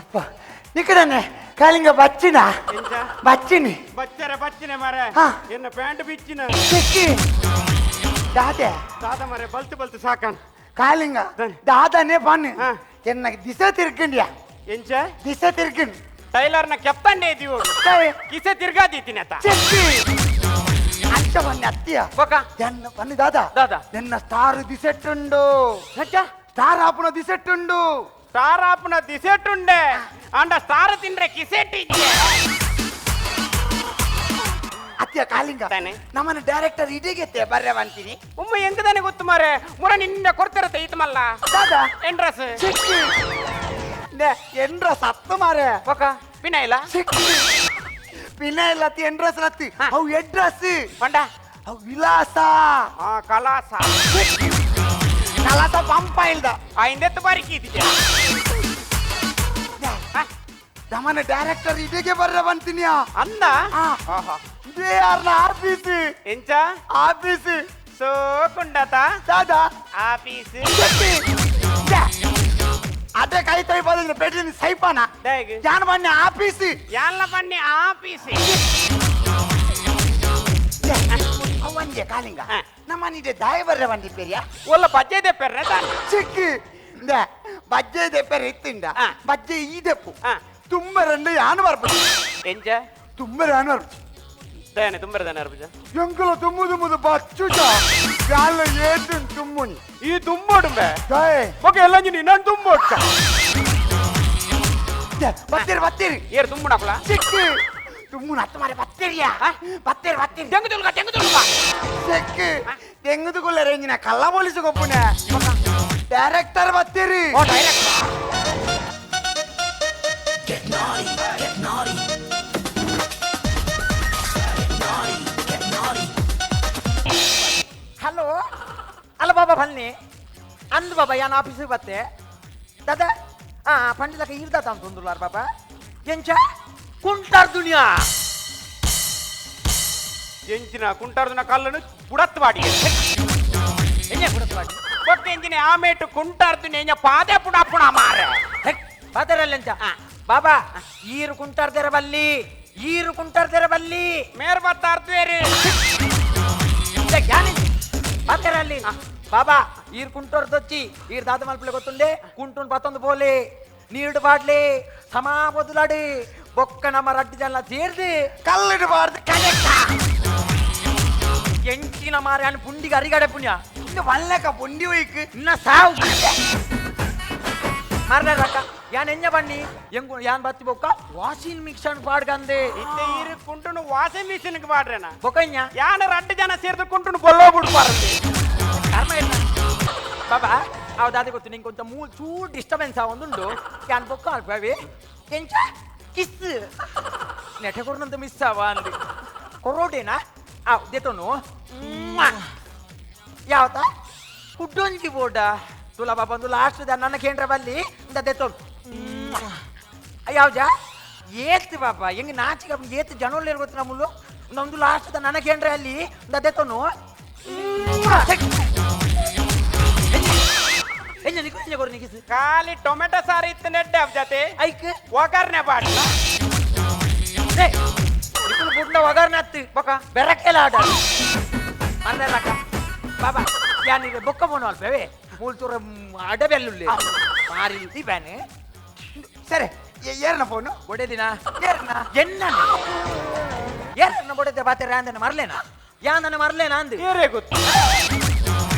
ಅಪ್ಪ ನಿಕಡನೆ ಕಾಲಿಂಗ ಬಚ್ಚಿನ ಬಚ್ಚಿನಿ ಬಚ್ಚರ ಬಚ್ಚಿನ ಮಾರೆ ಎನ್ನ ಪ್ಯಾಂಟ್ ಬಿಚ್ಚಿನ ಸಿಕ್ಕಿ ದಾದೆ ದಾದ ಮಾರೆ ಬಲ್ತು ಬಲ್ತು ಸಾಕನ್ ಕಾಲಿಂಗ ದಾದನೆ ಬನ್ನಿ ಎನ್ನ ದಿಸ ತಿರ್ಕಂಡ್ಯಾ ಎಂಚ ದಿಸ ತಿರ್ಕಂಡ್ ಟೈಲರ್ನ ಕೆತ್ತಂಡೆ ಇದೀವಿ ಕಿಸೆ ತಿರ್ಗಾದೀತಿನ ಚೆಕ್ಕಿ ಅಂಚ ಬನ್ನಿ ಅತ್ತಿಯ ಬೊಕ ಎನ್ನ ಬನ್ನಿ ದಾದ ದಾದ ಎನ್ನ ಸ್ಟಾರ್ ದಿಸೆಟ್ಟುಂಡು ಸ್ಟಾರ್ ಆಪುನ ದಿಸೆಟ್ಟುಂಡು ಸ್ಟಾರ್ ಆಪುನ ದಿಸೆಟ್ಟುಂಡೆ ಅಂಡ ಸ್ಟಾರ್ ತಿಂದ್ರೆ ಕಿಸೆಟ್ ಅತ್ತಿಯ ಕಾಲಿಂಗ ನಮ್ಮನ್ನ ಡೈರೆಕ್ಟರ್ ಇಡಿಗೆತ್ತೆ ಬರ್ರೆ ಬಂತೀನಿ ಉಮ್ಮ ಹೆಂಗದಾನೆ ಗೊತ್ತು ಮಾರೆ ಮುರ ನಿನ್ನ ಕೊಡ್ತಿರತ್ತೆ ಇತ್ತು ಮಲ್ಲ ದಾದ ಎಂಡ್ರಸ್ ಚಿಕ್ಕಿ ಎಂಡ್ರ ಸತ್ತು ಮಾರೆ ಬೊಕ ಪಿನ ಇಲ್ಲ ಚಿಕ್ಕಿ ಪಿನ ಇಲ್ಲ ಅತ್ತಿ ಎಂಡ್ರಸ್ ಲತ್ತಿ ಅವು ಎಡ್ರಸ್ ಪಂಡ ಅವು ವಿಲಾಸ ಆ ಕಲಾಸ ಕಲಾಸ ಪಂಪ ಇಲ್ದ ಆ ಹಿಂದೆತ್ತು ಬಾರಿಕಿ ಇದೆಯಾ ನಮ್ಮನ್ನ ಡೈರೆಕ್ಟರ್ ಇಡಿಗೆ ಬರ್ರೆ ಬಂತೀನಿಯಾ ಅಂದ ಇದೇ ಯಾರ್ನ ಆಫೀಸ್ ಎಂಚ ಆಫೀಸ್ ಸೋಕುಂಡತ ದಾದಾ ಆಫೀಸ್ ಅದೇ ಕೈ ತೈ ಬಂದ್ರೆ ಪೆಟ್ಟಿನ ಸೈಪಾನ ಯಾನ್ ಬನ್ನಿ ಆಫೀಸ್ ಯಾನ್ಲ ಬನ್ನಿ ಆಫೀಸ್ ಅವಂಜೆ ಕಾಲಿಂಗ ನಮ್ಮನಿದೆ ದಾಯ ಬರ್ರೆ ಬಂದಿ ಪೆರಿಯ ಒಲ್ಲ ಬಜ್ಜೆ ದೆಪ್ಪೆರ್ರೆ ದಾನ ಚಿಕ್ಕಿ ಬಜ್ಜೆ ದೆಪ್ಪೆರೆ ಇತ್ತಿಂಡ ಬಜ್ಜೆ ಈ ದೆಪ್ಪು ತುಂಬ ರೆಂಡು ಯಾನು ಬರ್ಪು ಎಂಚ ತುಂಬ ಯಾನು ಬರ್ಪು ದಯನೆ ತುಂಬ ದಾನೆ ಅರ್ಬುಜ ಎಂಕುಲ ತುಮ್ಮು ತುಮ್ಮುದು ಬಚ್ಚುಜ ಯಾಲ ಏತು ತುಮ್ಮುನಿ ಈ ತುಂಬೋಡುಂಬೆ ಜಯ ಓಕೆ ಎಲ್ಲ ನೀನು ಇನ್ನೊಂದು ತುಂಬೋಡ್ಕ ಬತ್ತೀರಿ ಬತ್ತೀರಿ ಏರು ತುಂಬುಣಕುಲ ಚಿಕ್ಕಿ ತುಮ್ಮುನ ಹತ್ತು ಮಾರೆ ಬತ್ತೀರಿಯಾ ಬತ್ತೀರಿ ಬತ್ತೀರಿ ತೆಂಗು ತುಲ್ಕ ತೆಂಗು ತುಲ್ಕ ಚಿಕ್ಕಿ ತೆಂಗುದುಗುಲ್ಲ ರೇಂಜಿನ ಕಳ್ಳ ಪೊಲೀಸ್ ಕೊಪ್ಪುನೆ ಡೈರೆಕ್ಟರ್ ಬತ್ತೀರಿ ಓ director. Get naughty, get naughty. Naughty, get naughty. Hello ಅಲ್ಲ ಬಾಬಾ ಬನ್ನಿ ಅಂದ್ ಬಾಬಾ ಯಾನ್ ಆಫೀಸಿಗೆ ಬತ್ತೆ ದಾದಾ ಆ ಪಂಡಿಲಕ ಇರ್ದಾತ ಅಂತ ತೊಂದುಲಾರ ಬಾಬಾ ಎಂಚ ಕುಂಟಾರ್ ದುನಿಯಾ ಎಂಚಿನ ಕುಂಟಾರ್ದುನ ಕಲ್ಲನು ಬುಡತ್ ಬಾಡಿ ಎಣ್ಣೆ ಬುಡತ್ ಬಾಡಿ ಕೊಟ್ಟು ಎಂಜಿನ ಆಮೇಟು ಕುಂಟಾರ್ದುನ ಎಂಜ ಪಾದೆ ಪುಡಪ್ಪುಣ ಮಾರೆ ಪಾದರಲ್ಲಂಚ ಬಾಬಾ ಈರು ಕುಂಟಾರ್ದೆರ ಬಲ್ಲಿ ಈರು ಕುಂಟಾರ್ದೆರ ಬಲ್ಲಿ ಮೇರ್ ಬತ್ತಾರ್ದ್ವೇರಿ ಪಾದರಲ್ಲಿ ಬಾಬಾ ಈರ್ ಕುಂಟೋರ್ದೊಚ್ಚಿ ಈರ್ ದಾದ ಮಲ್ಪಲೆ ಗೊತ್ತುಂಡೆ ಕುಂಟುನ್ ಪತ್ತೊಂದು ಪೋಲೆ ನೀರ್ಡು ಬಾಡ್ಲಿ ಸಮಾ ಬೊದುಲಾಡಿ ಬೊಕ್ಕ ನಮ್ಮ ರಡ್ಡು ಜನ ಸೇರ್ದು ಕಲ್ಲಿಡಬಾರ್ದು ಕನೆಕ್ಟ ಎಂಚಿನ ಮಾರೆ ಅನ್ ಪುಂಡಿಗೆ ಅರಿಗಡೆ ಪುಣ್ಯ ಇನ್ನು ವಲ್ಲಕ ಪುಂಡಿ ಒಯ್ಕ್ ಇನ್ನ ಸಾವು ಮಾರ್ರೆ ರಕ್ಕ ಯಾನ್ ಎಂಜ ಬನ್ನಿ ಎಂಗು ಯಾನ್ ಬತ್ತಿ ಬೊಕ್ಕ ವಾಷಿಂಗ್ ಮಿಷನ್ ಪಾಡ್ಗಂದೆ ಇತ್ತೆ ಈರು ಕುಂಟುನು ವಾಷಿಂಗ್ ಮಿಷಿನ್ ಪಾಡ್ರೇನ ಬೊಕಯ್ಯ ಯಾನ ರಡ್ಡು ಜನ ಸೇರ್ದು ಕುಂಟುನು ಬೊಲ್ಲೋ ಬಿಡ್ಬಾರ್ದು ಕರ್ಮ ಇಲ್ಲ ಬಾಬಾ ಅವ ದಾದಿ ಗೊತ್ತು ನಿಂಗೆ ಕೊಂಚ ಮೂಲ್ ಚೂರು ಡಿಸ್ಟರ್ಬೆನ್ಸ್ ಒಂದುಂಡು ಯಾನ್ ಬೊಕ್ಕ ಅಲ್ಪವಿ ಎಂಚ ಕಿಸ್ ನೆಟೆ ಕೊರ್ನಂತ ಮಿಸ್ ಆವ ಅಂದು ಕೊರೋಟೇನಾ ಆ ದೇತೋನು ಯಾವತ್ತ ಕುಡ್ಡೊಂಜಿ ಬೋರ್ಡ ತುಲಾ ಬಾಬಾ ಒಂದು ಲಾಸ್ಟ್ ನನ್ನ ಕೇಂದ್ರ ಬಲ್ಲಿ ಇಂದ ದೇತೋನು ಯಾವ್ಜ ಏತ್ ಬಾಬಾ ಹೆಂಗ್ ನಾಚಿಗೆ ಏತ್ ಜನೋళ్ళు ಗೊತ್ತು ನಮ್ಮಲ್ಲು ನಮ್ದು ಲಾಸ್ಟ್ ನನ್ನ ಕೇಂದ್ರ ಅಲ್ಲಿ ಇಂದ ದೇತೋನು ಖಾಲಿ ಟೊಮೆಟೊ ಸಾರು ಇತ್ತು ನೆಡ್ಡೆ ಜೊತೆ ಐಕ್ ಒಗರ್ನೆ ಬಾಡಿ ಗುಡ್ಡ ಒಗರ್ನೆ ಹತ್ತು ಬೊಕ ಬೆರಕೆಲ್ಲ ಆಡ ಮರ್ದಲ್ಲಕ್ಕ ಬಾಬಾ ಯಾನಿಗೆ ಬೊಕ್ಕ ಬೋನು ಅಲ್ಪವೇ ಮೂಲ್ತೂರ ಅಡಬೆಲ್ಲುಳ್ಳಿ ಮಾರಿ ಬ್ಯಾನೆ ಸರಿ ಏರ್ನ ಫೋನು ಬೊಡೆದಿನ ಏರ್ನ ಎನ್ನ ಏರ್ನ ಬೊಡೆದ ಬಾತೆರ ಅಂದನ ಮರ್ಲೇನಾ ಯಾಂದನ ಮರ್ಲೇನಾ ಅಂದು ಏರೇ ಗೊತ್ತು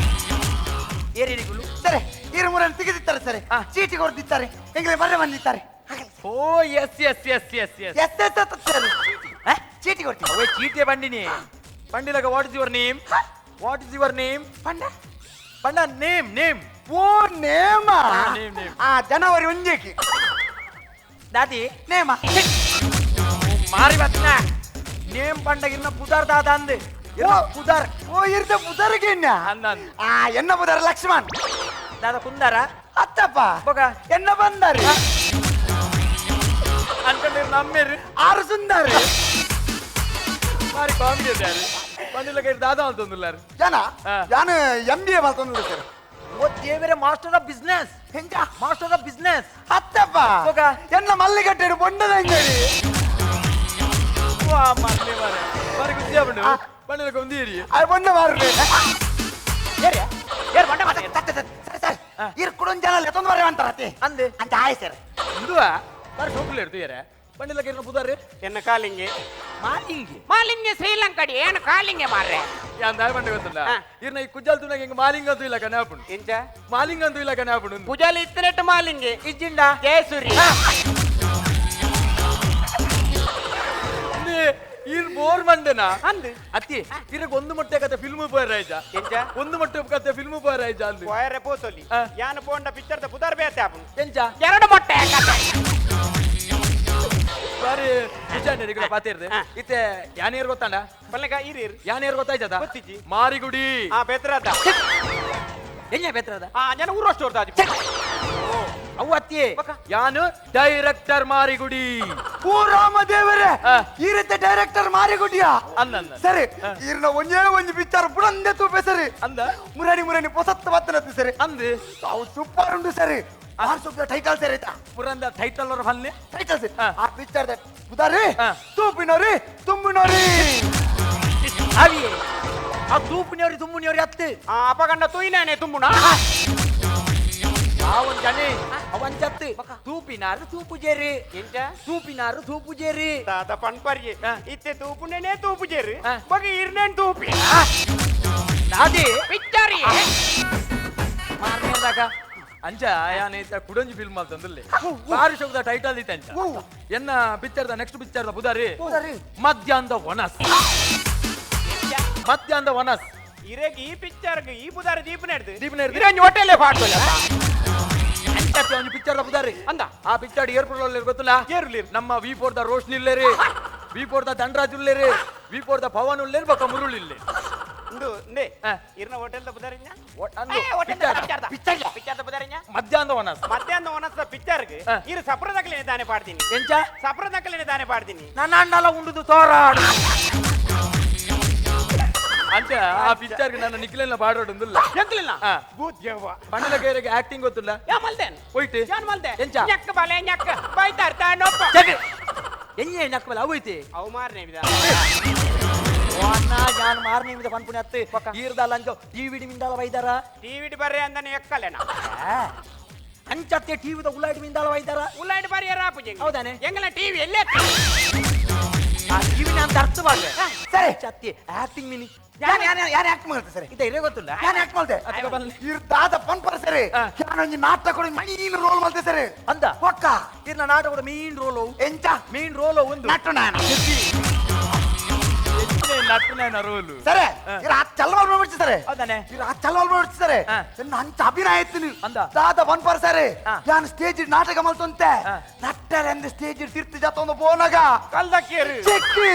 ಏರಿಗುಲು ಸರಿ ಇರು ಮುರನ್ನು ತೆಗೆದಿತ್ತಾರೆ ಸರಿ ಚೀಟಿ ಕೊಡ್ತಿದ್ದಾರೆ ಹೆಂಗಲೆ ಬರ್ರೆ ಬಂದಿದ್ದಾರೆ ಓ S S S S S S S S sir ಚೀಟಿ ಕೊಡ್ತೀನಿ ಅವೇ ಚೀಟಿಯ ಬಂಡಿನಿ ಬಂಡಿಲಗ what is your name what is your name ಪಂಡ ಪಂಡ ನೇಮ್ ನೇಮ್ ಓ ನೇಮ ನೇಮ್ ನೇಮ್ ಆ ಜನವರಿ ಒಂಜೇಕಿ ದಾದಿ ನೇಮ ಮಾರಿ ಬತ್ನ ನೇಮ್ ಪಂಡ ಇರ್ನ ಪುದಾರ್ ದಾದ ಅಂದ್ ಪುದಾರ್ ಓ ಇರ್ದ ಪುದಾರ್ಗೆ ಎನ್ನ ಆ ಎನ್ನ ಪುದಾರ್ ಲಕ್ಷ್ಮಣ್ ದಾದ ಕುಂದಾರ ಅತ್ತಪ್ಪ ಬೊಗ ಎನ್ನ ಬಂದಾರಿ ಅನ್ಕೊಂಡಿರ್ ನಮ್ಮೇರು ಆರು ಸುಂದರಿ ಮಾರಿ ಕಾಮಿಡಿ ಅದೇ ಬಂದಿಲ್ಲ ದಾದ ಅಂತಂದುಲ್ಲಾರು ಜನ ಯಾನು ಎಂ ಬಿ ಎ ಮಾಡ್ತಂದ್ರೆ ಸರ್ ಓ ದೇವರೇ, ಮಾಸ್ಟರ್ ಆಫ್ ಬಿಸ್ನೆಸ್. ಎಂಚ? Master of business. ಅತ್ತಪ್ಪ. ಹೋಗ. ಎನ್ನ ಮಲ್ಲಿಗಟ್ಟೆಡು ಬೊಂಡದ ಅಂಗಡಿ. ವಾ ಮಲ್ಲೆ ಮಾರೆ, ಬಾರಿ ಖುಷಿ ಆಪುಂಡು. ಬಂಡಲ ಕೊಂದಿರಿ. ಆ ಬೊಂಡ ಮಾರ್ರೆ. ಏರ್ ಏರ್ ಬಂಡ ಮಾತೆ. ಸರಿ ಸರ್, ಇರ್ ಕುಡೊಂದು ಜನ ಲೆತ್ತೊಂದು ಬರ ಅಂತಾರತ್ತೆ. ಅಂದೆ. ಅಂತ ಆಯ್ ಸರ್. ಇಂದುವ ಬಾರಿ ಶೋಕುಲು ಇರ್ತೀಯರೆ. ಬಂಡಿಲ ಕೇರಿನ ಪುದಾರು? ಎನ್ನ ಕಾಲಿಂಗೆ. ಮಾಲಿಂಗಿ. ಮಾಲಿಂಗೆ ಶ್ರೀಲಂಕಡಿ ಏನು ಕಾಲಿಂಗೆ ಮಾರ್ರೆ. ಯಾನ್ ದಾಯ ಬಂಡೆ ಗೊತ್ತಲ್ಲ. ಇರ್ನ ಈ ಕುಜ್ಜಲ್ ತುನಾಗ ಹಿಂಗ ಮಾಲಿಂಗ ಅಂತೂ ಇಲ್ಲ ಕಣೆ ಆಪುಂಡು. ಎಂಚ? ಮಾಲಿಂಗ ಅಂತೂ ಇಲ್ಲ ಕಣೆ ಆಪುಂಡು. ಪುಜಾಲಿ ಇತ್ತನೆಟ್ಟು ಮಾಲಿಂಗೆ. ಇಜ್ಜಿಂಡ? ಜಯಸೂರಿ. ಇರ್ ಬೋರ್ ಮಂಡೆನಾ? ಅಂದು. ಅತ್ತಿ, ಇರಕ್ ಒಂದು ಮೊಟ್ಟೆ ಕತೆ ಫಿಲ್ಮ್ ಪೋಯರ ಆಯ್ತಾ? ಎಂಚ? ಒಂದು ಮೊಟ್ಟೆ ಕತೆ ಫಿಲ್ಮ್ ಪೋಯರ ಆಯ್ತಾ ಅಂದು. ಪೋಯರೆ ಪೋತೊಲಿ. ಯಾನ್ ಪೋಂಡ ಪಿಕ್ಚರ್ದ ಪುದಾರ್ ಬೇತೆ ಆಪುಂಡು. ಎಂಚ? ಎರಡು ಮೊಟ್ಟೆ ಕತೆ. ಬಾರಿ ವಿಚಾರಣೆ ನಿಗಳ ಪಾತಿರ್ದೆ. ಇತ್ತೆ ಯಾನೇರ್ ಗೊತ್ತಾಂಡ? ಬಲ್ಲೆಗ ಇರಿ. ಯಾನೇರ್ ಗೊತ್ತಾಯ್ತದ? ಗೊತ್ತಿಜ್ಜಿ. ಮಾರಿಗುಡಿ. ಆ ಬೆತ್ರದ. ಎಂಜ ಬೆತ್ರದ? ಆ ಜನ ಊರಷ್ಟು ಹೊರ್ತು ಅದು. ಅವು ಅತ್ತಿಯೇ. ಯಾನು ಡೈರೆಕ್ಟರ್ ಮಾರಿಗುಡಿ. ಓ ರಾಮ ದೇವರೇ, ಈ ರೀತಿ ಡೈರೆಕ್ಟರ್ ಮಾರಿಗುಡಿಯ? ಅಂದ ಅಂದ. ಸರಿ, ಇರ್ನ ಒಂಜೇ ಒಂಜಿ ಪಿಕ್ಚರ್ ಬುಡಂದೆ ತೂಪೆ ಸರಿ. ಅಂದ. ಮುರಾನಿ ಮುರಾನಿ ಪೊಸತ್ತ ಬತ್ತನತ್ತು ಸರಿ. ಅಂದು. ಅವು ಸೂಪರ್ ಉಂಟು ಸರಿ. ವಾಟ್ಸಪ್ ಟೈಟಲ್ ಸರಿ ಆಯ್ತಾ? ಪುರಂದ ಟೈಟಲ್ ಅವರ ಫನ್ನೆ. ಟೈಟಲ್ ಸರಿ. ಆ ಪಿಕ್ಚರ್ ಬುದಾರಿ ತೂಪಿನೋರಿ ತುಂಬಿನೋರಿ. ಅವಿಯೇ ಆ ತೂಪಿನೋರಿ ತುಂಬಿನೋರಿ ಅತ್ತೆ. ಆ ಅಪಗಂಡ ತೂಯಿನಾನೆ ತುಂಬುಣ. ಆ ಒಂದ್ ಜನೆ ಅವಂಚತ್ತು ತೂಪಿನಾರು ತೂಪುಜೇರಿ. ಎಂಚ? ತೂಪಿನಾರು ತೂಪುಜೇರಿ. ತಾತ ಪನ್ಪರ್ಗೆ. ಇತ್ತೆ ತೂಪುನೇನೆ ತೂಪುಜೇರಿ. ಬಗೆ ಇರ್ನೇನ್ ತೂಪಿ. ನಾದಿ ಪಿಕ್ಚರ್ ಮಾರ್ನೇದಾಗ ಅಂಚ ಯಾನೈತ ಕುಡಂಜಿ ಫಿಲ್ಮ್ ಅಂತಂದಿಲ್ಲ. ಬಾರಿ ಶಬ್ದ ಟೈಟಲ್ ಇತ್ತೆ ಅಂಚ. ಎನ್ನ ಪಿಕ್ಚರ್ದ ನೆಕ್ಸ್ಟ್ ಪಿಕ್ಚರ್ದ ಬುದಾರಿ ಮಧ್ಯಾಹ್ನದ ವನಸ್. ಮಧ್ಯಾಹ್ನದ ವನಸ್. ಇರೆಗ್ ಈ ಪಿಕ್ಚರ್ಗ್ ಈ ಬುದಾರಿ ದೀಪ ನೆಡ್ದು. ದೀಪ ನೆಡ್ದು. ಇರೆಂಜ್ ಹೋಟೆಲೇ ಪಾಡ್ದೊಲ್ಲ. ಅಂಚ ಒಂಜಿ ಪಿಕ್ಚರ್ದ ಬುದಾರಿ. ಅಂದ. ಆ ಪಿಕ್ಚರ್ ಏರ್ಪುರ್ಲ ಗೊತ್ತಿಲ್ಲ? ಏರ್ಲಿ. ನಮ್ಮ ವಿ ಫೋರ್ the Roshni ಇಲ್ಲೇರಿ, ವಿ ಫೋರ್ the Dhanraj ಉಲ್ಲೇರಿ, ವಿ ಫೋರ್ the Pavan ಉಲ್ಲೇರಿ, ಬೊಕ್ಕ ಮುರುಳಿ ಇಲ್ಲೆ. ಇಂದು ಇಂದೆ. ಇರ್ನ ಹೋಟೆಲ್ದ ಬುದಾರಿഞ്ഞ? ಅಂದು. ಪಿಕ್ಚರ್. ಪಿಕ್ಚರ್. ಪಿಕ್ಚರ್ದ ಬುದಾರಿഞ്ഞ? ಮಧ್ಯಾಹ್ನದ ವನಸ್. ಮಧ್ಯಾಹ್ನದ ವನಸ್ದ ಪಿಕ್ಚರ್ಗ್ ಇರು ಸಪ್ರದಕಲೇನೆ ದಾನೆ ಪಾಡ್ತೀನಿ. ಎಂಚ? ಸಪ್ರದಕಲೇನೆ ದಾನೆ ಪಾಡ್ತೀನಿ. ನನ್ನ ಅಣ್ಣಲ ಉಂಡುದು ತೋರಾಡು. ಅಂಚ ಆ ಪಿಕ್ಚರ್ಗೆ ನನ್ನ ನಿಖಿಲೆಲ್ಲ ಪಾಡೋಡುಂದಿಲ್ಲ. ಎಂಕ್ಲಿಲ್ಲ? ಬೂದ್ಯವ್ವ. ಬಣ್ಣದ ಗೈರಿಗೆ ಆಕ್ಟಿಂಗ್ ಗೊತ್ತಿಲ್ಲ. ಯಾ ಮಲ್ದೇನ್? ಹೋಯ್ತು. ಯಾನ್ ಮಲ್ದೆ? ಎಂಚ? ñಕ್ಕ ಬಲೆ ñಕ್ಕ. ಬೈತಾರ್ ತಾನೊಪ್ಪ. ಜಗ. ಎಂಜೆ ñಕ್ಕ ಬಲೆ ಅವು ಐತಿ. ಅವು ಮಾರ್ನೆ ಬಿದ. ಅಣ್ಣ ಯಾನ್ ಮಾರ್ನೆ ಬಿದ ಪನ್ಪುಣೆ ಅತ್ತೆ. ಈರ್ದಾಲ ಅಂಚ ಟಿವಿಡಿ ಮಿಂದಾಲ ಬೈದಾರ? ಟಿವಿಡಿ ಬರ್ರೆ ಅಂದನೆ ಎಕ್ಕಲೆನ. ಅಂಚತ್ತೆ ಟಿವಿದ ಉಳ್ಳಾಡಿ ಮಿಂದಾಲ ಬೈದಾರ? ಉಳ್ಳಾಡಿ ಬರ್ರೆ ರಾಪುಜೆ. ಹೌದಾನೆ? ಎಂಗಲ ಟಿವಿ ಎಲ್ಲೇ? ಆ ಟಿವಿನ ಅಂತ ಅರ್ಥ ಮಾಡ್ರೆ. ಸರಿ. ಚತ್ತಿ ಆಕ್ಟಿಂಗ್ ಮಿನಿ. ಯಾನ್ ಯಾನ್ ಯಾನ್ ಆಕ್ಟ್ ಮಾಡ್ತೆ ಸರಿ? ಇದ ಇರೇ ಗೊತ್ತಿಲ್ಲ. ಯಾನ್ ಆಕ್ಟ್ ಮಾಡ್ತೆ? ಅತ್ಕ ಬನ್ನಿ. ಇರ್ ದಾದ ಪನ್ಪರ ಸರಿ. ಯಾನ್ ಒಂಜಿ ನಾಟಕ ಕೊಡಿ ಮೈನ್ ರೋಲ್ ಮಾಡ್ತೆ ಸರಿ. ಅಂದ. ಪಕ್ಕ. ಇರ್ನ ನಾಟಕ ಕೊಡ ಮೇನ್ ರೋಲ್ ಅವು. ಎಂಚ? ಮೇನ್ ರೋಲ್ ಅವು ಒಂದು. ನಟ್ಟು ನಾನು. ನಟ್ಟು ನಾನು ರೋಲ್. ಸರಿ. ಇರ್ ಆ ಚಲ್ವಾಲ್ ಮಾಡ್ಬಿಡ್ತಿ ಸರಿ. ಹೌದಾನೆ? ಇರ್ ಆ ಚಲ್ವಾಲ್ ಮಾಡ್ಬಿಡ್ತಿ ಸರಿ. ಇನ್ನು ಅಂಚ ಅಭಿನಯ ಎತ್ತಿನಿ. ಅಂದ. ದಾದ ಪನ್ಪರ ಸರಿ. ಯಾನ್ ಸ್ಟೇಜ್ ನಾಟಕ ಮಲ್ತಂತೆ. ನಟ್ಟರೆಂದು ಸ್ಟೇಜ್ ತಿರ್ತಿ ಜಾತೊಂದು ಪೋನಗ. ಕಲ್ದಕ್ಕೇರು. ಚೆಕ್ಕಿ.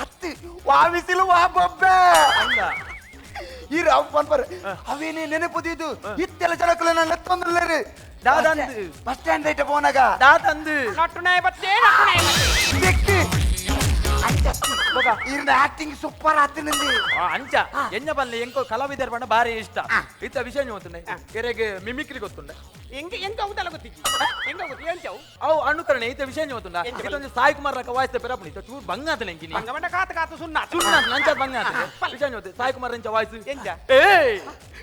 ಅತ್ತಿ ವಾ ಬಿಸಿಲು ವಾ ಬೊಬ್ಬೆ. ಅಂದ. ಇರ್ ಅವು ಪನ್ಪರ. ಅವೇನೇ ನೆನಪುದಿದು. ಇತ್ತೆಲ್ಲ ಜನಕುಲ ನನ್ನ ಎತ್ತೊಂದುಲ್ಲೇರಿ. ದಾದಂದು. ಬಸ್ ಸ್ಟ್ಯಾಂಡ್ ಐಟ ಪೋನಗ. ದಾದಂದು. ನಟ್ಟು ನಾಯಿ ಬತ್ತೆ, ನಟ್ಟು ನಾಯಿ ಬತ್ತೆ. ಚೆಕ್ಕಿ. ಇರ್ನ ಆಕ್ಟಿಂಗ್ ಸೂಪರ್ ಆತಿನಂದಿ. ಅಂಚ ಎಂಜ ಬಲ್ಲೆ ಎಂಕೋ ಕಲಾವಿದರ ಬಣ್ಣ ಬಾರಿ ಇಷ್ಟ. ಇತ್ತ ವಿಷಯ ಗೊತ್ತುಂಡೆ. ಕೆರೆಗೆ ಮಿಮಿಕ್ರಿ ಗೊತ್ತುಂಡೆ. ಎಂಗ ಎಂಗ ಹೌದಲ್ಲ ಗೊತ್ತಿಜ್ಜಿ. ಎಂಗ ಗೊತ್ತು ಎಂಚವು? ಅವು ಅನುಕರಣೆ ಇತ್ತ ವಿಷಯ ಗೊತ್ತುಂಡ. ಎಂಚ ಇದೊಂದು ಸಾಯಿ ಕುಮಾರ್ ರಕ ವಾಯ್ಸ್ ಪೆರಪುಣಿ. ಇತ್ತ ಚೂರು ಬಂಗ ಆತನೆ ಎಂಕಿನಿ. ಬಂಗ ಬಂಡ ಕಾತು ಕಾತು ಸುಣ್ಣ. ಸುಣ್ಣ ಆತನೆ, ಅಂಚ ಬಂಗ ಆತನೆ. ವಿಷಯ ಗೊತ್ತು ಸಾಯಿ ಕುಮಾರ್ ಎಂಚ ವಾಯ್ಸ್. ಎಂಚ? ಏಯ್,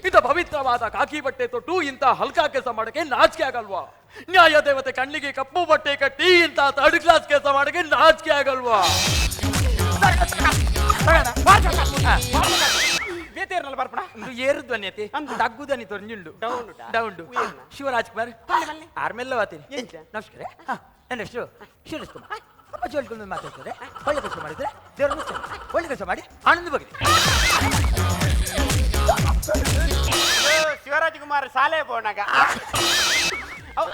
ಇಂಥ ಪವಿತ್ರವಾದ ಕಾಕಿ ಬಟ್ಟೆ ತೊಟ್ಟು ಇಂಥ ಹಲ್ಕಾ ಕೆಲಸ ಮಾಡಕ್ಕೆ ನಾಚಿಕೆ ಆಗಲ್ವಾ? ನ್ಯಾಯ ದೇವತೆ ಕಣ್ಣಿಗೆ ಕಪ್ಪು ಬಟ್ಟೆ ಕಟ್ಟಿ ಇಂಥ ಥರ್ಡ್ ಕ್ಲಾಸ್ ಕೆಲಸ ಮಾಡಕ್ಕೆ ನಾಚಿಕೆ ಆಗಲ್ವಾ? ಬೇತೇರ್ನಲ್ಲ ಬರ್ಪಣ. ಒಂದು ಏರು ಧ್ವನಿ ಐತಿ, ತಗ್ಗು ಧ್ವನಿ ತೊಂಜುಂಡು. ಡೌನ್ ಡೌಂಡು. ಶಿವರಾಜ್ ಕುಮಾರ್ ಆರ್ಮೆಲ್ಲ ವಾತೀನಿ. ಎಂಚ? ನಮಸ್ಕಾರ, ನನ್ನ ಹೆಸರು ಶಿವರಾಜ್ ಕುಮಾರ್. ಅಪ್ಪ ಜೋಳ್ಕೊಂಡು ಮಾತಾಡ್ತಾರೆ. ಒಳ್ಳೆ ಕೆಲಸ ಮಾಡಿದ್ರೆ ದೇವರ ಮುಚ್ಚ, ಒಳ್ಳೆ ಕೆಲಸ ಮಾಡಿ ಆನಂದ ಬಗ್ಗೆ. ಶಿವರಾಜ್ ಕುಮಾರ್ ಶಾಲೆ ಪೋನಾಗ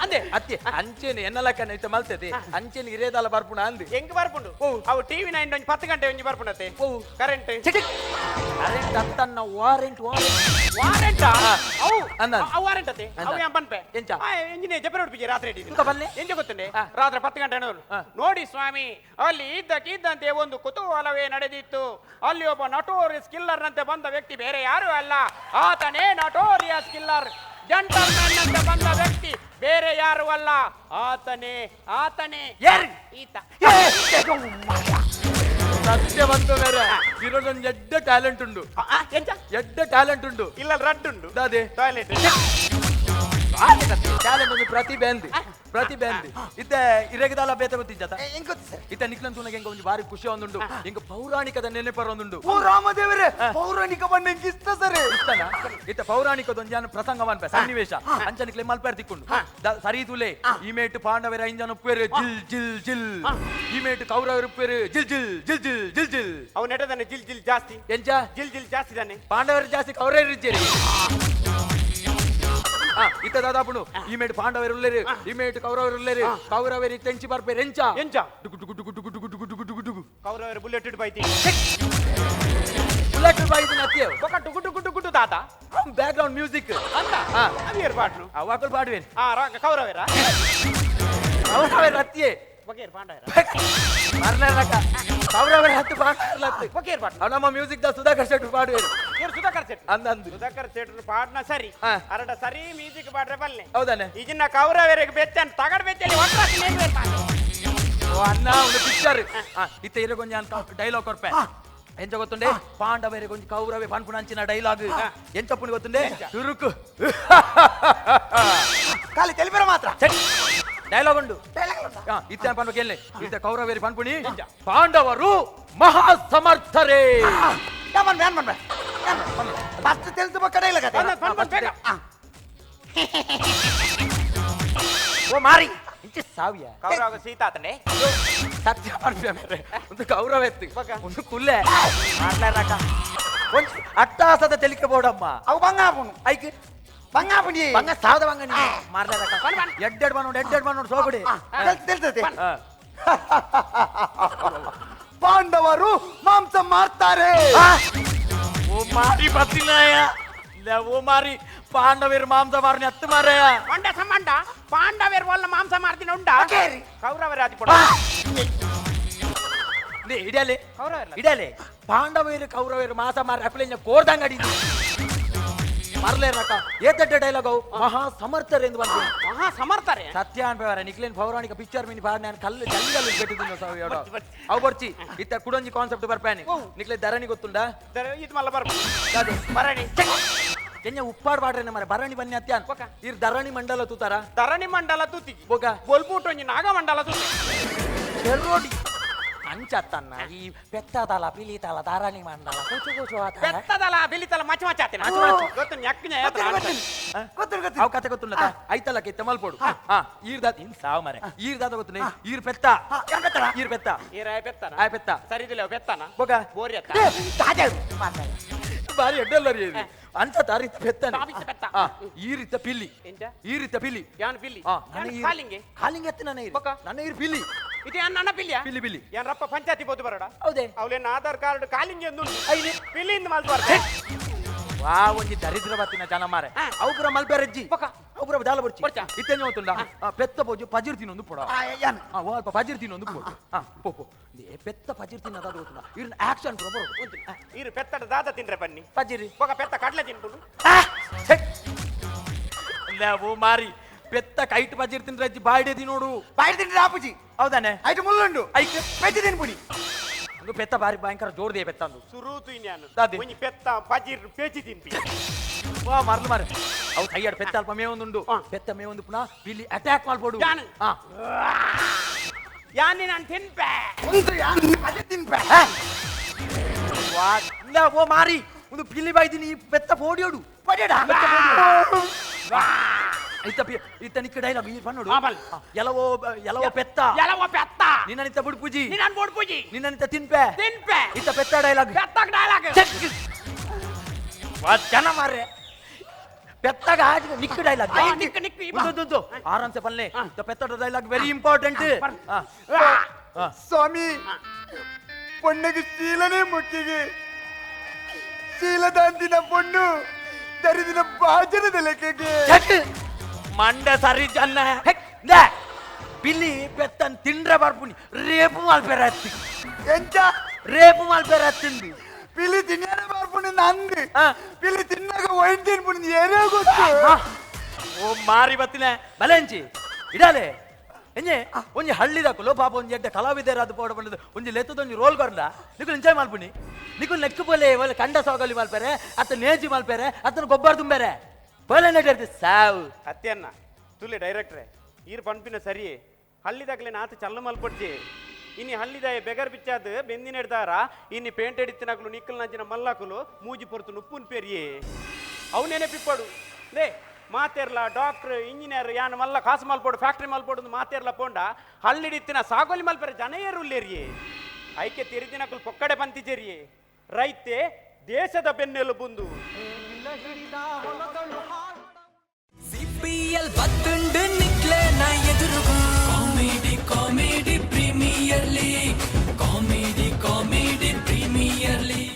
ಅಂದೆ. ಅಂದೆ ಅತ್ತೆ ಅಂಚೆನೆ ಎನ್ನಲಕ್ಕನ ಇತ್ತ ಮಲ್ತದೆ ಅಂಚೆನೆ ಇರೇದಾಲ ಬರ್ಪುಣ ಅಂದು ಎಂಕ್ ಬರ್ಪುಂಡು ಅವು ಟಿವಿ 9 ಒಂಜಿ 10 ಗಂಟೆ ಒಂಜಿ ಬರ್ಪುಂಡತೆ ಕರೆಂಟ್ ಕರೆಂಟ್ ಅಂತನ್ನ ವಾರೆಂಟ್ ವಾರೆಂಟ್ ಅವು ಅಂದ ಅವು ವಾರೆಂಟ್ ಅತ್ತೆ ಅವು ಯಾನ್ ಪನ್ಪೆ ಎಂಚ ಎಂಜಿನಿಯರ್ ಜಪೆ ಉಡುಪಿಗೆ ರಾತ್ರಿ ಎಂತ ಬಲ್ಲೆ ಎಂಚ ಗೊತ್ತುಂಡೆ ರಾತ್ರಿ 10 ಗಂಟೆ ನೋಡಿ ಸ್ವಾಮಿ ಅಲ್ಲಿ ಇದ್ದಕ್ಕಿದ್ದಂತೆ ಒಂದು ಕುತೂಹಲವೇ ನಡೆದಿತ್ತು. ಅಲ್ಲಿ ಒಬ್ಬ ನಟೋರಿಯಸ್ ಕಿಲ್ಲರ್ ನಂತೆ ಬಂದ ವ್ಯಕ್ತಿ ಬೇರೆ ಯಾರು ಅಲ್ಲ, ಆತನೇ notorious killer. Gentleman ನಂತೆ ಬಂದ ವ್ಯಕ್ತಿ ಬೇರೆ ಯಾರು ಅಲ್ಲ, ಆತನೇ ಆತನೇ ಈತ. ಸತ್ಯ ಬಂತು ಬೇರೆ ಇರೋದೊಂದು ಎಡ್ಡ ಟ್ಯಾಲೆಂಟ್ ಉಂಡು. ಎಡ್ಡ ಟ್ಯಾಲೆಂಟ್ ಉಂಡು ಇಲ್ಲ ರಡ್ಡು ಉಂಡು ಅದೇ ಟಾಯ್ಲೆಟ್ ಟ್ಯಾಲೆಂಟ್ ಒಂದು ಪ್ರತಿಭೆ ಅಂದು ಪ್ರತಿಭೆ ಅಂದು ಇತ್ತೆ ಇರಗದಾಲ ಬೇತೆ ಗೊತ್ತಿಜ್ಜಾತ ಇತ್ತ ನಿಕ್ಲನ್ ತೂನಗ ಎಂಕ ಒಂಜಿ ಬಾರಿ ಖುಷಿ ಒಂದುಂಡು ಎಂಕ ಪೌರಾಣಿಕದ ನೆನಪರ ಒಂದುಂಡು. ಓ ರಾಮದೇವರೇ ಪೌರಾಣಿಕ ಬಣ್ಣ ಎಂಕ ಇಷ್ಟ ಸರ್ ಇಷ್ಟನ ಇತ್ತ ಪೌರಾಣಿಕದ ಒಂಜಿ ಯಾನ್ ಪ್ರಸಂಗ ಮನ್ಪೆ ಸನ್ನಿವೇಶ ಅಂಚ ನಿಕ್ಲೆ ಮಲ್ಪೇರ್ ತಿಕ್ಕೊಂಡು ಸರಿ ತುಲೆ ಈ ಮೇಟ್ ಪಾಂಡವರ ಐಂಜನ ಉಪ್ಪೇರು ಜಿಲ್ ಜಿಲ್ ಜಿಲ್, ಈ ಮೇಟ್ ಕೌರವರು ಉಪ್ಪೇರು ಜಿಲ್ ಜಿಲ್ ಜಿಲ್ ಜಿಲ್ ಜಿಲ್ ಜಿಲ್. ಅವು ನೆಟದಾನೆ ಜಿಲ್ ಜಿಲ್ ಜಾಸ್ತಿ ಎಂಚ ಜಿಲ್ ಜಿಲ್ ಜಾಸ್ತಿ ತಾನೆ ಪಾಂಡವರು ಜಾಸ್ತಿ ಕೌರವರು ಇಜ್ಜೇರಿ. ಇತ್ತ ದಾದಾಪುಣು ಈ ಮೇಟ್ ಪಾಂಡವರು ಉಲ್ಲೇರು ಈ ಮೇಟ್ ಕೌರವರು ಉಲ್ಲೇರು ಕೌರವರು ಇತ್ತ ಎಂಚಿ ಬರ್ಪೇರು ಎಂಚ ಎಂಚ ಡುಗು ಡುಗು ಡುಗು ಡುಗು ಡುಗು ಡುಗು ಡುಗು ಡುಗು ಕೌರವರು ಬುಲೆಟ್ ಇಟ್ಟು ಬೈತಿ ಬುಲೆಟ್ ಬೈತಿ ನತ್ತಿಯ ಬೊಕ ಡುಗು ಡುಗು ಡುಗು ಡು ದಾದ back ground music ಅಂತ ಅವಿಯರ್ ಪಾಡ್ನು ಅವಾಕಲ್ ಪಾಡುವೇನು ಕೌರವರ ಕೌರವರ ಅತ್ತಿಯೇ ಬೊಕೇರ್ ಪಾಂಡವರ ಮರ್ಲಕ್ಕ ಕೌರವರ ಹತ್ತು ಪಾಂಡವರ ಬೊಕೇರ್ ಪಾಡ್ನು ಅವ ನಮ್ಮ ಮ್ಯೂಸಿಕ್ the Sudhakar Shetty ಪಾಡುವೇನು ಏರ್ ಸುಧಾಕರ್ ಶೆಟ್ಟಿ ಅಂದಂದು ಸುಧಾಕರ್ ಶೆಟ್ಟಿ ಪಾಡ್ನ ಸರಿ ಅರಡ ಸರಿ ಮ್ಯೂಸಿಕ್ ಪಾಡ್ರೆ ಬಲ್ಲೆ ಹೌದಾನೆ ಈಗಿನ ಕೌರವರಿಗೆ ಬೆಚ್ಚನ್ ತಗಡ್ ಬೆಚ್ಚಲಿ ಒಟ್ರಾಸಿ ನೇಮೆ ಓ ಅಣ್ಣ ಒಂದು ಪಿಕ್ಚರ್ ಇತ್ತ ಇರಗೊಂಜಿ ಅಂತ ಡೈಲಾಗ್ ಕೊರ್ಪೆ ಎಂಚ ಗೊತ್ತುಂಡೆ ಪಾಂಡವರಿಗೆ ಒಂಜಿ ಕೌರವೆ ಪನ್ಪುನಂಚಿನ ಡೈಲಾಗ್ ಎಂಚಪ್ಪುನಿ ಗೊತ್ತುಂಡೆ ತುರುಕು ಖಾಲಿ ತೆಲಿಪೆರ ಮಾತ್ರ ಡೈಲಾಗ್ ಉಂಡು ಇತ್ತ ಪನ್ಪು ಇತ್ತ ಕೌರವೇರಿ ಪನ್ಪುಣಿ ಪಾಂಡವರು ಮಹಾ ಸಮರ್ಥರೇ. ಫಸ್ಟ್ తెలుసు ಪಕ್ಕ ಡೈಲಾಗ್ ಓ ಮಾರಿ ಇಂಚ ಸಾವಿಯ ಕೌರವ ಸೀತಾತನೆ ಸತ್ಯ ಪನ್ಪೆ ಮೇರೆ ಒಂದು ಕೌರವ ಎತ್ತು ಒಂದು ಕುಲ್ಲೆ ಮಾಡ್ಲಾರಕ ಒಂಜಿ ಅಟ್ಟಾಸದ ತೆಲಿಕೆ ಬೋಡಮ್ಮ ಅವು ಬಂಗಾಪುನು ಐಕ್ ಬಂಗಾಪುನಿ ಬಂಗ ಸಾವದ ಬಂಗ ನೀ ಮಾರ್ಲಾರಕ ಎಡ್ಡೆಡ್ ಬನ್ನೋಡು ಎಡ್ಡೆಡ್ ಬನ್ನೋಡು ಸೋಗುಡಿ తెలుಸ್ತದೆ. ಪಾಂಡವರು ಮಾಂಸ ಮಾರ್ತಾರೆ. ಓ ಮಾರಿ ಬತ್ತಿನಾಯ ಓ ಮಾರಿ ಪಾಂಡವರು ಮಾಂಸ ಮಾರನಿ ಹತ್ತು ಮಾರಾಯ ಮಂಡ ಸಂಬಂಧ ಪಾಂಡವರು ಒಲ್ಲ ಮಾಂಸ ಮಾರ್ದಿನ ಉಂಡ ಕೌರವರ ಇಡಲೆ ಇಡಲೆ ಪಾಂಡವರು ಕೌರವರು ಮಾಂಸ ಮಾರಿ ಅಕುಲೆ ಕೋರ್ದಂಗಡಿ ಮರ್ಲೇರಕ್ಕ ಏತಡ್ಡ ಡೈಲಾಗ್ ಅವು ಮಹಾ ಸಮರ್ಥರೆ ಎಂದು ಬಂದು ಮಹಾ ಸಮರ್ಥರೆ ಸತ್ಯ ಅನ್ಪೇವರ ನಿಕ್ಲೇನ್ ಪೌರಾಣಿಕ ಪಿಕ್ಚರ್ ಮಿನಿ ಬಾರ್ ನಾನು ಕಲ್ಲು ಜಲ್ಲಿ ಕಲ್ಲು ಬೆಟ್ಟಿದ್ದು ಸಾವಿರ ಅವು ಬರ್ಚಿ ಇತ್ತ ಕುಡೊಂಜಿ ಕಾನ್ಸೆಪ್ಟ್ ಬರ್ಪಾನಿ ನಿಕ್ಲೆ ಧರಣಿ ಗೊತ್ತುಂಡ ಇದು ಮಲ್ಲ ಬರ್ಪ ಭರಣಿ ಕೆಂಜ ಉಪ್ಪಾಡ್ ಬಾಡ್ರೆ ಮರ ಭರಣಿ ಬನ್ನಿ ಅತ್ಯಾನ್ ಇರ್ ಧರಣಿ ಮಂಡಲ ತೂತಾರ ಧರಣಿ ಮಂಡಲ ತೂತಿ ಬೋಗ ಬೊಲ್ಬೂಟ್ ಒಂಜಿ ನಾಗಮಂಡಲ ತೂತಿ ಚೆರ್ರೋಡಿ ಅಂಚತ್ತನ್ನ ಈ ಪೆತ್ತದಲ ಪಿಲಿತಲ ಧರಣಿ ಮಂಡಲ ಕೂಚು ಕೂಚು ಪೆತ್ತದಲ ಬಿಲಿತಲ ಮಚ ಮಚ ಆತೇನೆ ಗೊತ್ತು ನ್ಯಕ್ಕಿನ ಅವು ಕತೆ ಗೊತ್ತುಂಡ ಐತಲ್ಲ ಕೆತ್ತ ಮಲ್ಪೋಡು ಈರ್ ದಾತ ಇನ್ ಸಾವು ಮರೆ ಈರ್ ದಾತ ಗೊತ್ತುಂಡೆ ಈರ್ ಪೆತ್ತ ಈರ್ ಪೆತ್ತ ಈರ ಪೆತ್ತನ ಆಯ್ ಪೆತ್ತ ಸರಿ ಇದಿಲ್ಲ ಪೆತ್ತನ ಬೋಗ ಬೋರಿ ಅತ್ತ ಬಾರಿ ಎಡ್ಡಲ್ಲ ರೀ ಅಂತ ತಾರಿತ ಪೆತ್ತನೆ ಈ ರೀತ ಪಿಲ್ಲಿ ಈ ರೀತ ಪಿಲ್ಲಿ ಯಾನ್ ಪಿಲ್ಲಿ ಕಾಲಿಂಗೆ ಕಾಲಿಂಗೆ ಎತ್ತ ನನ್ನ ಈರ್ ನನ್ನ ಈರ್ ಪಿಲ್ಲಿ ಇದು ಯಾನ್ ನನ್ನ ಪಿಲ್ಲಿಯ ಪಿಲ್ಲಿ ಪಿಲ್ಲಿ ಯಾನ್ ರಪ್ಪ ಪಂಚಾಯತಿ ಬೋದು ಬರೋಡ ಹೌದೇ ಅವಲೇನ ಆಧಾರ್ ಕಾರ್ಡ್ ಕಾಲಿಂಗೆ ಒಂದು ಐದು ಪಿಲ್ಲಿಂದ ಮಲ್ಪಾರ ವಾ ಒಂಜಿ ದರಿದ್ರ ಬತ್ತಿನ ಜನ ಮಾರೆ ಅವು ಪೂರ ಮಲ್ಪೆರಜ್ಜಿ ಅವು ಪೂರ ದಾಲ ಬೊರ್ಚಿ ಇತ್ತೆಂಜ ಗೊತ್ತುಂಡ ಪೆತ್ತ ಪೋಜು ಪಜಿರ್ ತಿನ್ನೊಂದು ಪೊಡ ಅಲ್ಪ ಪಜಿರ್ ತಿನ್ನೊಂದು ಪೋ ಪೋ ಪೋ ಪೆತ್ತ ಪಜಿರ್ ತಿನ್ನೋದು ಗೊತ್ತುಂಡ ಇರ್ನ ಆಕ್ಷನ್ ಪೂರ ಬರೋದು ಇರು ಪೆತ್ತಡ ದಾದ ತಿನ್ರೆ ಬನ್ನಿ ಪಜಿರಿ ಬೊಕ ಪೆತ್ತ ಕಡಲೆ ತಿನ್ಪುಂಡು ಓ ಮಾರಿ ಪೆತ್ತ ಕೈಟ್ ಪಜಿರ್ ತಿನ್ರೆ ಅಜ್ಜಿ ಬಾಯ್ಡೆ ತಿನ್ನೋಡು ಬಾಯ್ಡೆ ತಿನ್ರೆ ಆಪುಜಿ ಹೌದಾನೆ ಐಟ್ ಮುಳ್ಳುಂಡು ಐಕ್ ಪೆಜ್ಜಿ ತಿನ್ಪುಡಿ ಒಂದು ಪೆತ್ತ ಬಾರಿ ಭಯಂಕರ ಜೋರ್ದೆ ಪೆತ್ತ ಅಂದು ಸುರೂತು ಇನ್ಯಾನು ಒಂಜಿ ಪೆತ್ತ ಪಜಿರ್ ಪೇಚಿ ತಿನ್ಪಿ ವಾ ಮರ್ಲು ಮಾರೆ ಅವು ತಯ್ಯಾಡ್ ಪೆತ್ತ ಅಲ್ಪ ಮೇವೊಂದುಂಡು ಪೆತ್ತ ಮೇವೊಂದು ಪುನಃ ಪಿಲ್ಲಿ ಅಟ್ಯಾಕ್ ಮಾಡ್ಬೋಡು ಯಾನಿ ನಾನು ತಿನ್ಪೆ ಒಂದು ಯಾನ್ ಪಜಿ ತಿನ್ಪೆ ವಾ ಇಲ್ಲ ಓ ಮಾರಿ ಒಂದು ಪಿಲ್ಲಿ ಬಾಯ್ದಿನಿ ಪೆತ್ತ ಪೋಡಿಯೋಡು ಪೋಡಿಯೋಡ ಇತ್ತ ಇತ್ತ ನಿಕ್ಕ ಡೈಲಾಗ್ ಈ ಪನ್ನೋಡು ಎಲವೋ ಎಲವೋ ಪೆತ್ತ ಎಲವೋ ಪೆತ್ತ ನಿನ್ನನಿತ ಬುಡ್ಪುಜಿ ನಿನ್ನನ್ ಬುಡ್ಪುಜಿ ನಿನ್ನನಿತ ತಿನ್ಪೆ ತಿನ್ಪೆ ಇತ್ತ ಪೆತ್ತ ಡೈಲಾಗ್ ಪೆತ್ತ ಡೈಲಾಗ್ ವಾ ಜನ ಮಾರ್ರೆ ಪೆತ್ತಗ ಆಜಿ ನಿಕ್ಕು ಡೈಲಾಗ್. ನಿಕ್ಕು, ನಿಕ್ಕು, ಈ ಬಾ. ಉಂದು ಆರಾಮ್ಸೆ ಪಲ್ಲೆ. ಪೆತ್ತಡ ಡೈಲಾಗ್ ವೆರಿ ಇಂಪಾರ್ಟೆಂಟ್. ಸ್ವಾಮಿ, ಪೊಣ್ಣಗೆ ಶೀಲನೇ ಮುಖ್ಯಗೆ. ಶೀಲದಾಂತಿನ ಪೊಣ್ಣು ದರಿದಿನ ಬಾಜನದ ಲೆಕ್ಕಗೆ. ಮಂಡ ಸರಿ ಜನ್ನ. ಪಿಲಿ ಪೆತ್ತನ್ ತಿಂಡ್ರೆ ಬರ್ಪುನಿ, ರೇಪು ಮಲ್ಪೆರೆ ಅತ್ತಿ. ಎಂಚ? ರೇಪು ಮಲ್ಪೆರೆ ಅತ್ತಿಂದು. ಪಿಲಿ ತಿನ್ನರೆ ಬರ್ಪುನಿ ನಂದು. ಪಿಲಿ ತಿನ್ನಾಗ ವೈನ್ ತಿನ್ಪುನಿ ಏನೇ ಗೊತ್ತು. ಓ ಮಾರಿ ಬತ್ತಿನ ಬಲೆಂಚಿ ಇಡಾಲೆ. ಎಂಜೆ ಒಂಜಿ ಹಳ್ಳಿದಕುಲು ಪಾಪ ಒಂಜಿ ಎಡ್ಡೆ ಕಲಾವಿದರಾದ ಪೋಡ ಬಂದದ್ದು. ಒಂಜಿ ಲೆತ್ತದ ಒಂಜಿ ರೋಲ್ ಕೊರ್ಲ ನಿಕುಲು ಎಂಜಾಯ್ ಮಲ್ಪುನಿ. ನಿಕುಲು ನೆಕ್ಕು ಪೋಲೆ ಒಲೆ ಕಂಡ ಸೋಗಲಿ ಮಲ್ಪೆರೆ ಅತ್ತ ನೇಜಿ ಮಲ್ಪೆರೆ ಅತ್ತನ ಗೊಬ್ಬರ ತುಂಬೆರೆ ಪೋಲೆ ನೆಟ್ಟಿರ್ತಿ ಸಾವು. ಅತ್ಯನ್ನ ತುಲೆ ಡೈರೆಕ್ಟ್ರೆ, ಈರ್ ಪನ್ಪಿನ ಸರಿ. ಹಳ್ಳಿದಾಗಲೇ ನಾತ ಚಲ್ಲು ಮಲ್ಪೊಡ್ಚಿ. ಇನಿ ಹಳ್ಳಿದಾಯ ಬೆಗರ್ ಬಿಚ್ಚಾದ್ ಬೆಂದಿನೆಡ್ದಾರ ಇನಿ ಪೇಂಟ್ ಎಡಿತ್ತಿನಕುಲು ನಿಕ್ಕಲ್ ನಂಚಿನ ಮಲ್ಲಕುಲು ಮೂಜಿ ಪೊರ್ತು ನುಪ್ಪುನ್ ಪೆರಿಯೆ ಅವು ನೆನಪಿಪ್ಪಡು ಲೇ. ಮಾತೆರ್ಲ ಡಾಕ್ಟ್ರ್, ಇಂಜಿನಿಯರ್, ಯಾನ್ ಮಲ್ಲ ಕಾಸು ಮಲ್ಪೊಡು, ಫ್ಯಾಕ್ಟ್ರಿ ಮಲ್ಪೊಡು ಮಾತೆರ್ಲ ಪೋಂಡ ಹಳ್ಳಿಡಿತ್ತಿನ ಸಾಗೋಲಿ ಮಲ್ಪೆರೆ ಜನ ಏರುಲ್ಲೇರಿಯೇ? ಐಕೆ ತಿರಿದಿನಕುಲು ಪೊಕ್ಕಡೆ ಪಂತಿಜೆರಿಯೇ, ರೈತೆ ದೇಶದ ಬೆನ್ನೆಲುಬುಂದು. ಸಿಪಿಎಲ್ ಬತ್ತುಂಡು.